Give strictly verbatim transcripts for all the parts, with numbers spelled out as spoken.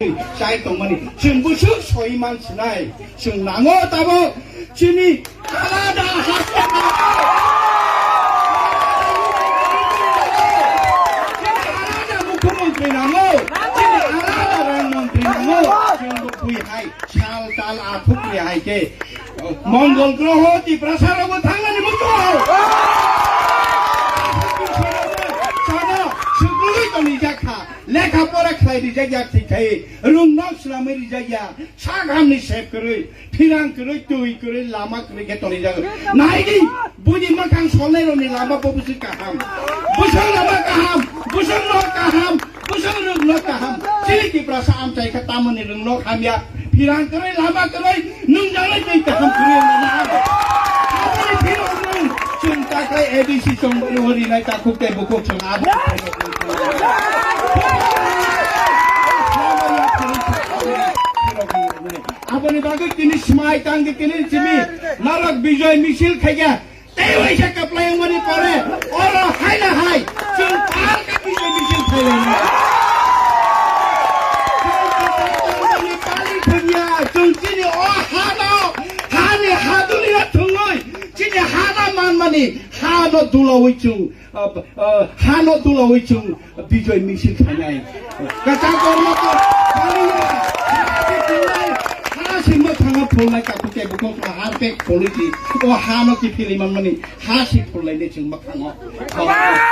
Chai tongmani chwng bwswk soi man sinai, chwng nango tabuk chini alada haste nango. Chini alada mukhyamantri nango, chini alada rang mantri nango. Chwng bui hai sal tal athukli hai khe Mongol groho Tiprasa rogo thangani muchungo. Sana sukrui toni jakha. Lekha pora khlai rijak ya thik khai, rung nok swnamwi rijak ya, sak hamni sep kwrwi, phirang kwrwi, twi kwrwi, lama kwrwi khe tonijak. Naidi, buini mwkhang solnai rokni lama bo bwswk kaham. Bwswk lama kaham, bwswk nok kaham, bwswk rung nok kaham. Chini Tiprasa amchai kha tamoni rung nok hamya, phirang kwrwi, lama kwrwi, nungjaknai twi kaham kwrwi wngna nang. Aboni phirok nwng chwng takhai A D C chongmani o rinai takhuk tei bukhuk chwng abo. Aboni bagwi tini smai tangdi tini simi norok bijoy misil khaikha. Tei waisa kaplai wngmani pore oro hai na hai chwng palka bijoy misil khailai. Chwng chini o hano, hani hadulina thwngwi chini hano manmani hano dulawi chwng, ah, ah, hano dulawi chwng Bijoy misil khainai. Kwchang kormo kor, kaliya, ha si phulnai, ha si mwkhanga phulnai, kaku tei bukhuk harpek phulwi di. O hano kiphilwi manmani, ha si phulnai de chwng mwkhango. O hano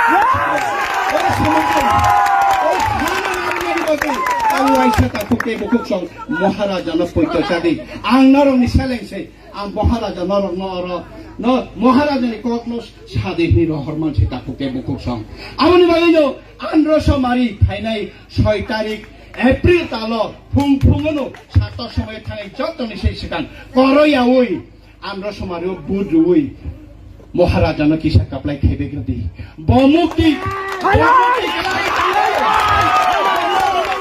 aboni bagwi, ang waisa kaku tei bukhuk song Maharaja no poito chadi. Ang norokni seleng se. Ang Maharaja norokno oro, no, Maharajani kokno sadi hwnwi rohorman se takhuk tei bukhuk song. Aboni bagwino Andro Somari phainai soi tarik April talo phung phungono sato somoi thangwi jotoni se swkang koroyaui Andro Somario bud rwui Maharajano kisa kaplai khaibai rwdi. Bo mukti, bo mukti khlai tangwi,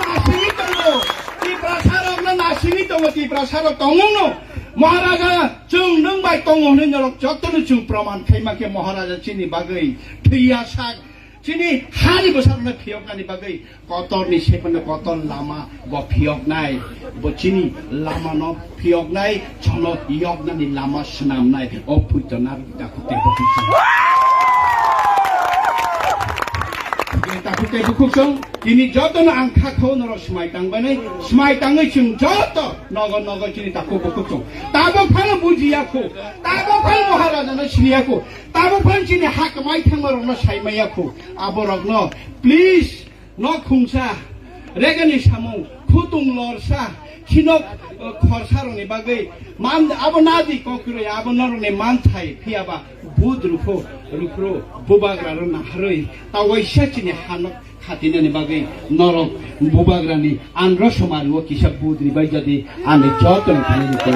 nasingwi tongo. Tiprasarokno nasingwi tongo, Tiprasarok tongmungno. Maharaja, chwng nwng bai tongo hwnwi norok jotono chwng proman khaima khe Maharaja chini bagwi thwiya sak, chini hani bwsarokno phiyoknani bagwi kotorni sepanno kotor lama bo phiyoknai, bo chini lamano phiyoknai, chono yoknani lama swnamnai, o puito narwkni takhuk tei bukhuk song. Takhuk tei bukhuk song, tini jotono ang kha kho norok swmai tangbainai, swmai tangwi chwng joto nogo nogo chini takhuk bukhuk song. Tabuk phano bujiya kho, tabuk phano Maharajano siniya kho, tabuk phano chini ha kwmai thangmarokno saimaya kho, aborokno please, nok khungsa, regani samung, khutung lorsa, khinok, eh, khorsarokni bagwi man, abo nadi kokrwi, abo norokni manthai, phiyaba bud rukhu, rukhru, bubagrarok naharwi, tawaisa chini hanok khatinani bagwi norok bubagrani Andro Somari o kisa bud ribai jadi ani jotono thani rukhu.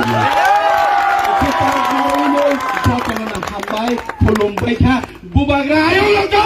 Jotono hambai, khulumbai kha, Bubagra ayung nokto.